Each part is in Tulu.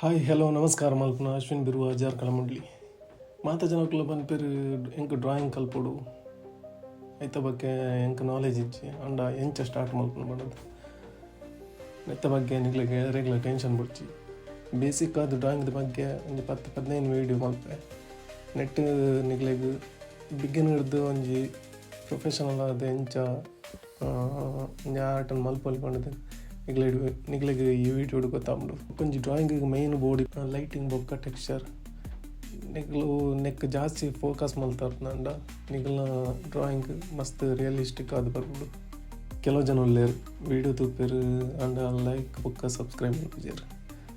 ಹಾಯ್ ಹಲೋ ನಮಸ್ಕಾರ ಮಲ್ಪುನ ಅಶ್ವಿನ್ ಬಿರುವ ಜಾರ್ಕಳ ಮುಂಡ್ಲಿ ಮಾತ ಜನಕ್ಕುಲ ಪನ್ಪೆರ್ ಎಂಕ್ ಡ್ರಾಯಿಂಗ್ ಕಲ್ಪೊಡು ಐತ ಬಗ್ಗೆ ಎಂಕ್ ನಾಲೆಜ್ ಇಜ್ಜಿ ಅಂಡ ಎಂಚ ಸ್ಟಾರ್ಟ್ ಮಲ್ಪುನ ಪಂಡದ್ ನೆತ್ತ ಬಗ್ಗೆ ನಿಕ್ಲೆಗ್ ರೆಗ್ಯುಲರ್ ಟೆನ್ಷನ್ ಬೊಡ್ಚಿ ಬೇಸಿಕ್ ಆದ್ ಡ್ರಾಯಿಂಗ್ದ ಬಗ್ಗೆ ಒಂಜಿ 10 15 ವೀಡಿಯೋ ಮಲ್ಪೆ ನೆಟ್ ನಿಕ್ಲೆಗ್ ಬಿಗಿನರ್ದ್ ಒಂಜಿ ಪ್ರೊಫೆಷನಲ್ ಆದ್ ಎಂಚ ಒಂಜಿ ಆರ್ಟ್ ಮಲ್ಪೊಲಿ ಪಂಡದ್ ನಿಕ್ಲೆಗ್ ನಿಕ್ಲೆಗ್ ಈ ವೀಡಿಯೋಡ್ ಗೊತ್ತಾಪುಂಡು. ಒಂಜಿ ಡ್ರಾಯಿಂಗ್ ಮೈನ್ ಬೋಡಿ ಲೈಟಿಂಗ್ ಬೊಕ್ಕ ಟೆಕ್ಸ್ಚರ್ ನಿಕ್ಲು ನೆಕ್ ಜಾಸ್ತಿ ಫೋಕಸ್ ಮಲ್ತರ್ಂಡ ನಿಕಲ್ನ ಡ್ರಾಯಿಂಗ್ ಮಸ್ತ್ ರಿಯಲಿಸ್ಟಿಕ್ ಆದ್ ಬರ್ಪುಂಡು. ಕೆಲವು ಜನ ಉಲ್ಲೆರ್ ವೀಡಿಯೋ ತೂಪೆರ್ ಆಂಡ ಲೈಕ್ ಬೊಕ್ಕ ಸಬ್ಸ್ಕ್ರೈಬ್ ಮಲ್ಪುಜೆರ್.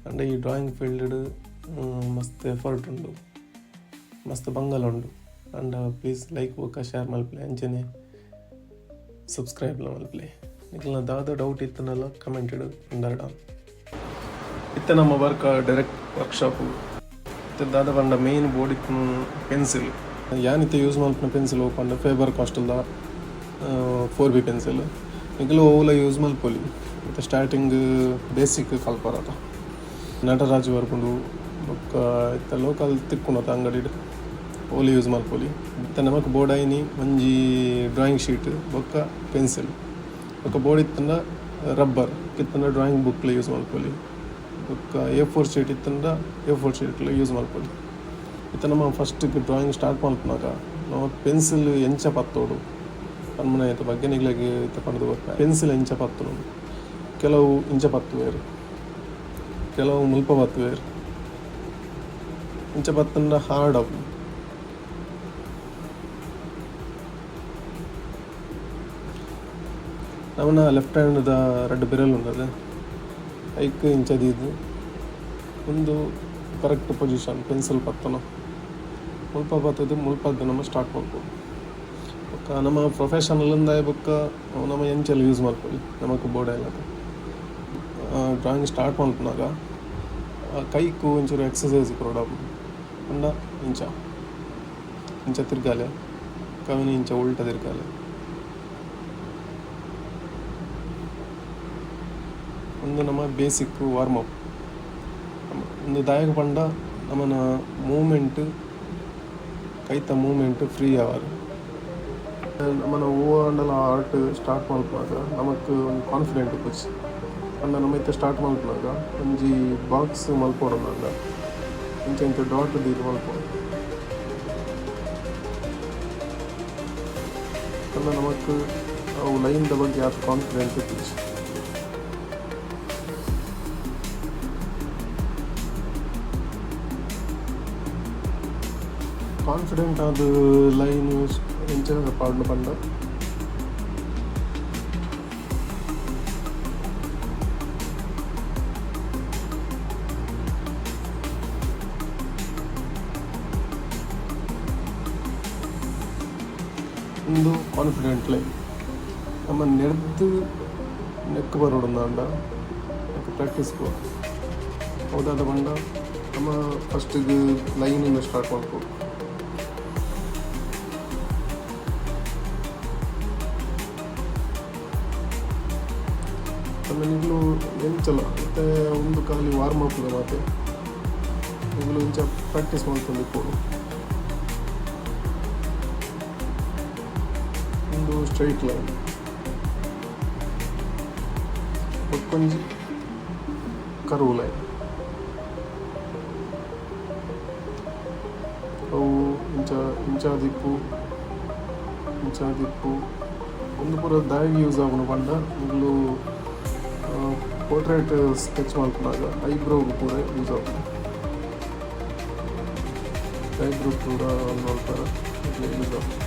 ಆಂಡ ಈ ಡ್ರಾಯಿಂಗ್ ಫೀಲ್ಡ್ ಮಸ್ತ್ ಎಫರ್ಟ್ ಉಂಡು, ಮಸ್ತ್ ಬಂಗಲ ಉಂಡು. ಆಂಡ ಪ್ಲೀಸ್ ಲೈಕ್ ಬೊಕ್ಕ ಶೇರ್ ಮಲ್ಪುಲೆ, ಅಂಚನೆ ಸಬ್ಸ್ಕ್ರೈಬ್ ಲ ಮಲ್ಪುಲೆ. ನಿಕಲ್ನ ದಾದ ಡೌಟ್ ಇತ್ತುಂಡಲ ಕಮೆಂಟ್ ಪಂಡರ್ಡ. ಇತ್ತೆ ನಮ್ಮ ವರ್ಕ್ ಡೈರೆಕ್ಟ್ ವರ್ಕ್ಶಾಪ್ ಇತ್ತೆ ದಾದ ಪಂಡ ಮೇನ್ ಬೋರ್ಡ್ ಇಪ್ಪುನು ಪೆನ್ಸಿಲ್. ಯಾನ್ ಇತ್ತೆ ಯೂಸ್ ಮಲ್ಪುನ ಪೆನ್ಸಿಲ್ ಒವು ಪಂಡ ಫೇಬರ್ ಕಾಸ್ಟಲ್ದ 4B pencil. ನಿಕುಲು ಒವುಲ ಯೂಸ್ ಮಲ್ಪೊಲಿ. ಇತ್ತೆ ಸ್ಟಾರ್ಟಿಂಗ್ ಬೇಸಿಕ್ ಕಲ್ಪರತ ನಟರಾಜ್ ಬರ್ಪುಂಡು ಬೊಕ್ಕ ಇತ್ತೆ ಲೋಕಲ್ ತಿಕ್ಕುಂಡು ಅಂಗಡಿಡ್ ಓಲು ಯೂಸ್ ಮಲ್ಪೊಲಿ. ಇತ್ತೆ ನಮಕ್ ಬೋಡಾಯಿನಿ ಒಂಜಿ ಡ್ರಾಯಿಂಗ್ ಶೀಟ್ ಬೊಕ್ಕ ಪೆನ್ಸಿಲ್ ಬೊಕ್ಕ ಬೋರ್ಡ್ ಇತ್ತುಂಡ ರಬ್ಬರ್ ಇತ್ತುಂಡ ಡ್ರಾಯಿಂಗ್ ಬುಕ್ ಲ ಯೂಸ್ ಮಲ್ಪೊಲಿ. ಬೊಕ್ಕ A4 sheet ಇತ್ತುಂಡ A4 sheet ಲ ಯೂಸ್ ಮಲ್ಪೊಲಿ. ಇತ್ತೆ ನಮ ಫಸ್ಟ್ ಡ್ರಾಯಿಂಗ್ ಸ್ಟಾರ್ಟ್ ಮಲ್ಪುನಗ ನಮ ಪೆನ್ಸಿಲ್ ಎಂಚ ಪತ್ತೊಡು ಪನ್ಪುನ ಬಗ್ಗೆ ನಿಕ್ಲೆಗ್ ಇತ್ತೆ ಪಂಡ್ದ್ ಕೊರ್ಪೆ. ಪೆನ್ಸಿಲ್ ಎಂಚ ಪತ್ತುನು, ಕೆಲವು ಇಂಚ ಪತ್ತುವೆರ್, ಕೆಲವು ಮುಲ್ಪ ಪತ್ತುವೆರ್. ಇಂಚ ಪತ್ತುಂಡ ಹಾರ್ಡ್ ಆಪುಂಡು. ನಮನ ಲೆಫ್ಟ್ ಹ್ಯಾಂಡ್ ದ ರಡ್ಡ್ ಬಿರಲ್ ಉಂಡದು ಐಕ್ ಇಂಚ ದೀದ್ ಉಂದು ಕರೆಕ್ಟ್ ಪೊಸಿಷನ್ ಪೆನ್ಸಿಲ್ ಪತ್ತುನ. ಮುಲ್ಪ ಪತ್ತುದು ಮುಲ್ಪದ್ದು ನಮ ಸ್ಟಾರ್ಟ್ ಮಲ್ಪೊಡು. ಬೊಕ್ಕ ನಮ ಪ್ರೊಫೆಷನಲ್ ಇಂದಾಯಿ ಬೊಕ್ಕ ನಮ ಎಂಚಲ ಯೂಸ್ ಮಲ್ಪೊಲಿ ನಮಕ್ ಬೋಡಾಯಿಲಕ. ಡ್ರಾಯಿಂಗ್ ಸ್ಟಾರ್ಟ್ ಮಲ್ಪುನಗ ಕೈಕ್ ಒಂಚೂರು ಎಕ್ಸಸೈಸ್ ಕೊರೊಡಾಪುಂಡು. ಪಂಡ ಇಂಚ ಇಂಚ ತಿರ್ಗಾಲೆ ಕವಿನಿ ಇಂಚ ಉಲ್ಟ ತಿರ್ಗಾಲೆ. ಉಂದು ನಮ ಬೇಸಿಕ್ ವಾರ್ಮ್ ಅಪ್. ಉಂದು ದಾಯೆಗ್ ಪಂಡ ನಮನ ಮೂವ್ಮೆಂಟ್ ಕೈತ ಮೂವ್ಮೆಂಟ್ ಫ್ರೀ ಆವರೆ. ನಮನ ಒವ್ವು ಆಂಡಲ ಆರ್ಟ್ ಸ್ಟಾರ್ಟ್ ಮಲ್ಪುನಗ ನಮಕ್ ಒಂಜಿ ಕಾನ್ಫಿಡೆಂಟ್ ಇಪ್ಪುಜಿ. ಪಂಡ ನಮ ಇತ್ತೆ ಸ್ಟಾರ್ಟ್ ಮಲ್ಪುನಗ ಒಂಜಿ ಬಾಕ್ಸ್ ಮಲ್ಪೊಡು ಅಂಡ ಇಂಚ ಇಂಚ ಡಾಟ್ ದೀದ್ ಮಲ್ಪೊಡು. ಪಂಡ ನಮಕ್ ಅವು ಲೈನ್ ದ ಬಗ್ಗೆ ಆತ್ ಕಾನ್ಫಿಡೆಂಟ್ ಇಪ್ಪುಜಿ. ಕಾನ್ಫಿಡೆಂಟ್ ಆದ್ ಲೈನ್ ಎಂಚ ಪಾಡುನ ಪಂಡ ಉಂದು ಕಾನ್ಫಿಡೆಂಟ್ ಲೈನ್. ನಮ ನೆರ್ದ್ ನೆಕ್ಕ್ ಬರೊಡುಂದಾಂಡ ನೆಕ್ಕ್ ಪ್ರಾಕ್ಟೀಸ್ ಬೋಡು. ಅವು ದಾದ ಪಂಡ ನಮ ಫಸ್ಟ್ ಗ್ ಲೈನ್ ನ್ ಸ್ಟಾರ್ಟ್ ಮನ್ಪೊಡು. ಪಂಡ ನಿಕುಲು ಎಂಚಲ ಇತ್ತೆ ಉಂದು ಖಾಲಿ ವಾರ್ಮ್ ಅಪ್ ದ ಮಾತೆ ನಿಕುಲು ಇಂಚ ಪ್ರಾಕ್ಟೀಸ್ ಮಲ್ತೊಂದು ಇಪ್ಪೊಡು. ಉಂದು ಸ್ಟ್ರೈಟ್ ಲೈನ್ ಬೊಕ್ಕೊಂಜಿ ಕರ್ವ್ ಲೈನ್. ಅವು ಇಂಚ ಇಂಚ ದಿಪ್ಪು ಇಂಚ ದಿಪ್ಪು. ಉಂದು ಪೂರ ದಾಯೆಗ್ ಯೂಸ್ ಆಪುಂಡು ಪಂಡ ನಿಕುಲು ಪೋರ್ಟ್ರೇಟ್ ಸ್ಕೆಚ್ ಮಲ್ಪುನಗ ಐಬ್ರೋ ಪೂರ ಯೂಸ್ ಆಪುಂಡು. ಐಬ್ರೋ ಪೂರ ಮಲ್ಪರ ಯೂಸ್ ಆಪುಂಡು.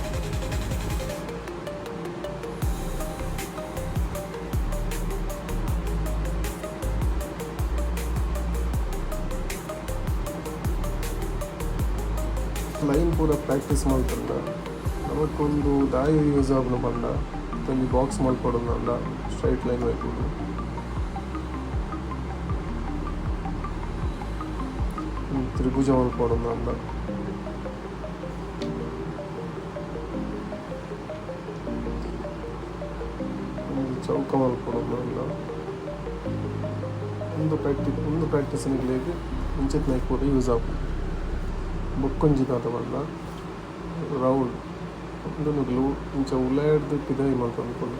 ಲೈನ್ ಪೂರ ಪ್ರಾಕ್ಟೀಸ್ ಮಲ್ತುಂಡ ನಮಕ್ ಉಂದು ದಾಯೆ ಯೂಸ್ ಆಪುಂಡು ಪಂಡ ಒಂಜಿ ಬಾಕ್ಸ್ ಮಲ್ಪೊಡುಂದಾಂಡ ಸ್ಟ್ರೈಟ್ ಲೈನ್ ಒಯ್ಪುಂಡು. ತ್ರಿಭುಜ ಮಲ್ಪೊಡುಂದಾಂಡ ಒಂಜಿ ಚೌಕ ಮಲ್ಪೊಡುಂದಾಂಡ ಉಂದು ಪ್ರಾಕ್ಟೀಸ್ ನಿಕ್ಲೆಗ್ ಇಂಚಿತ್ತಿನ ಪೂರ ಯೂಸ್ ಆಪುಂಡು. ಬೊಕ್ಕೊಂಜಿ ದಾದ ಪಂಡ ರೌಂಡ್ ಉಂದು ನಿಕುಲು ಇಂಚ ಉಲಯಿಡ್ದ್ ಪಿದಾಯಿ ಮಲ್ತೊಂದು ಪೋಲಿ.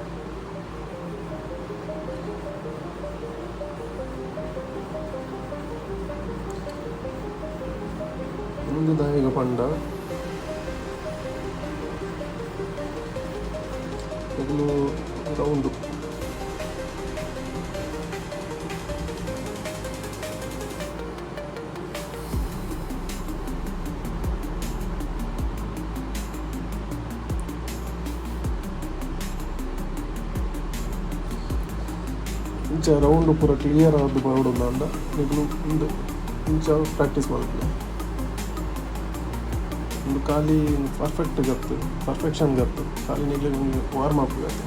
ಉಂದು ದಾಯೆಗ್ ಪಂಡ ನಿಕುಲು ರೌಂಡ್ ಇಂಚ ರೌಂಡ್ ಪೂರ ಕ್ಲಿಯರ್ ಆದ್ ಬರೊಡು ಅಂಡ ನಿಕುಲು ಉಂದು ಇಂಚ ಪ್ರಾಕ್ಟೀಸ್ ಮಲ್ಪುಲೆ. ಉಂದು ಖಾಲಿ ಪರ್ಫೆಕ್ಟ್ ಗತ್ತು, ಪರ್ಫೆಕ್ಷನ್ ಗತ್ತು, ಖಾಲಿ ನಿಕ್ಲೆಗ್ ಒಂಜಿ ವಾರ್ಮ್ ಅಪ್ ಗತ್ತು.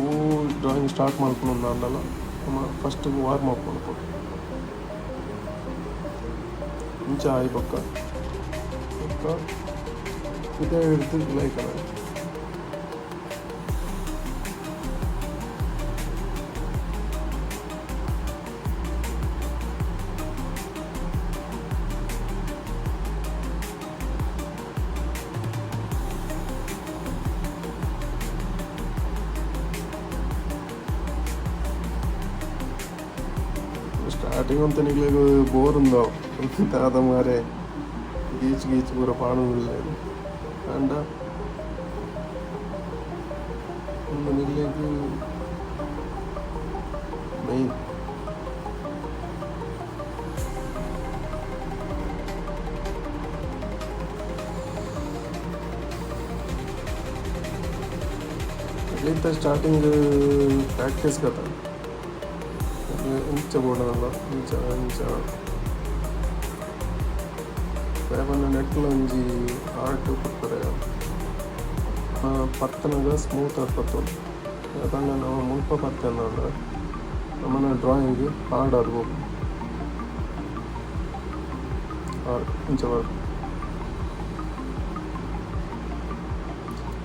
ಓ ಡ್ರಾಯಿಂಗ್ ಸ್ಟಾರ್ಟ್ ಮಲ್ಪುನು ಅಂಡಲ ನಮ ಫಸ್ಟ್ ವಾರ್ಮ್ ಅಪ್ ಮಲ್ಪೊಡು. ಇಂಚ ಆಯಿ ಬೊಕ್ಕ ಬೊಕ್ಕ ಪಿದಾಯಿಡ್ದ್ ಉಲಾಯಿ ಕನೊಡು. ಸ್ಟಾರ್ಟಿಂಗ್ ಅಂತ ನಿಕ್ಲೆಗ್ ಬೋರ್ ಉಂದಾವು ದಾದ ಮಾರೆ ಗೀಚ್ ಗೀಚ್ ಪೂರ ಪಾಡೊಂದುಲ್ಲೆರ್ ಆಂಡ ಉಂದು ನಿಕ್ಲೆಗ್ ಮೈನ್. ಇತ್ತ ಸ್ಟಾರ್ಟಿಂಗ್ ಪ್ರಾಕ್ಟೀಸ್ ಗತ ಇಂಚ ಬೋಡಾಂಡ ಇಂಚ ಇಂಚ ದಾಯೆ ಪಂಡ ನೆಟ್ಲ ಒಂಜಿ ಆರ್ಟ್ ಕೊರ್ಪೆರ್ ಪತ್ತನಗ ಸ್ಮೂತ್ ಆದ್ ಪತ್ತೊಡು. ದಾಯೆ ಪಂಡ ನಮ ಮುಲ್ಪ ಪತ್ತಂಡ ನಮನ ಡ್ರಾಯಿಂಗ್ ಹಾರ್ಡ್ ಆದ್ ಪೋಪುಂಡು. ಹಾರ್ಡ್ ಇಂಚ ಬರ್ಪುಂಡು.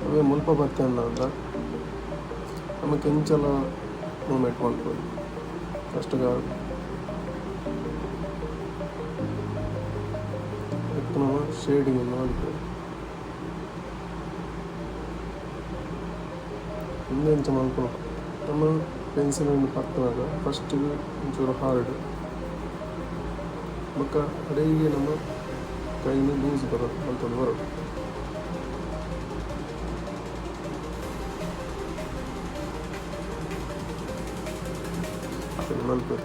ಅವೇ ಮುಲ್ಪ ಪತ್ತಂಡ ನಮಕ್ ಎಂಚಲ ಮೂವ್ಮೆಂಟ್ ಮನ್ಪೊಲಿ ಫಸ್ಟ್ ಇತ್ತೆ ನಮ ಶೇಡಿಂಗ್ ಮನ್ಪೊಲಿ. ಉಂದು ಎಂಚ ಮನ್ಪುನ ನಮ ಪೆನ್ಸಿಲ್ ನ್ ಪತ್ತುನಗ ಫಸ್ಟ್ ಒಂಚೂರು ಹಾರ್ಡ್ ಬೊಕ್ಕ ಅಡೆಗೆ ನಮ ಕೈನ್ ಲೂಸ್ ಬರೊಡು ಮಲ್ತೊಂದು ಬರೊಡು. ಮಲ್ಪೊಡು.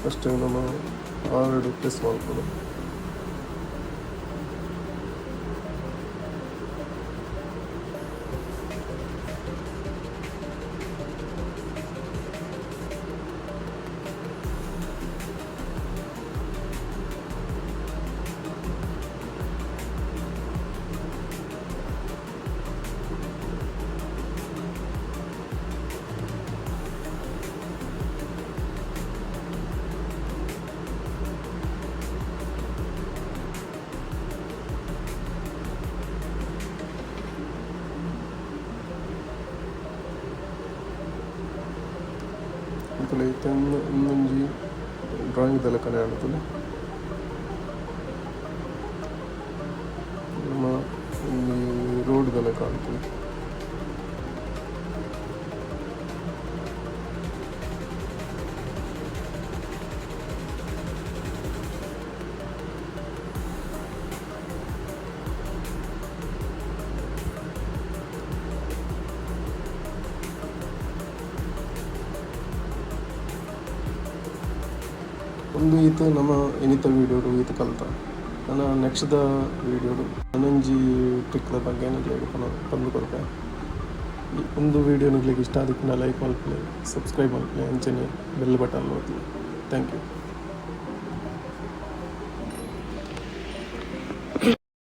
ಫಸ್ಟ್ ನಮ ಹಾರ್ಡ್ ಪ್ರೆಸ್ ಮಲ್ಪೊಡು. ಇಂದೊಂಜಿ ಡ್ರಾಯಿಂಗ್ ದ ಲೆಕ್ಕನೆ ಆಂಡ್ ನಮ್ಮ ಒಂಜಿ ರೋಡ್ ದ ಲೆಕ್ಕ ಆಂಡ್. ಉಂದು ಈತ್ ನಮ ಇನಿತ ವೀಡಿಯೋಡು ಈತ್ ಕಲ್ತ. ನನ ನೆಕ್ಸ್ಟ್ ದ ವೀಡಿಯೋಡು ನನೊಂಜಿ ಟ್ರಿಕ್ ದ ಬಗ್ಗೆ ನಿಕ್ಲೆಗ್ ಪಂದ್ ಕೊರ್ಪೆ. ಉಂದು ವೀಡಿಯೋ ನಿಕ್ಲೆಗ್ ಇಷ್ಟ ಆದಿಪ್ಪುಂಡ ಲೈಕ್ ಮಲ್ಪುಲೆ, ಸಬ್ಸ್ಕ್ರೈಬ್ ಮಲ್ಪುಲೆ, ಅಂಚನೆ ಬೆಲ್ ಬಟನ್ ಒತ್ತುಲೆ. Thank you.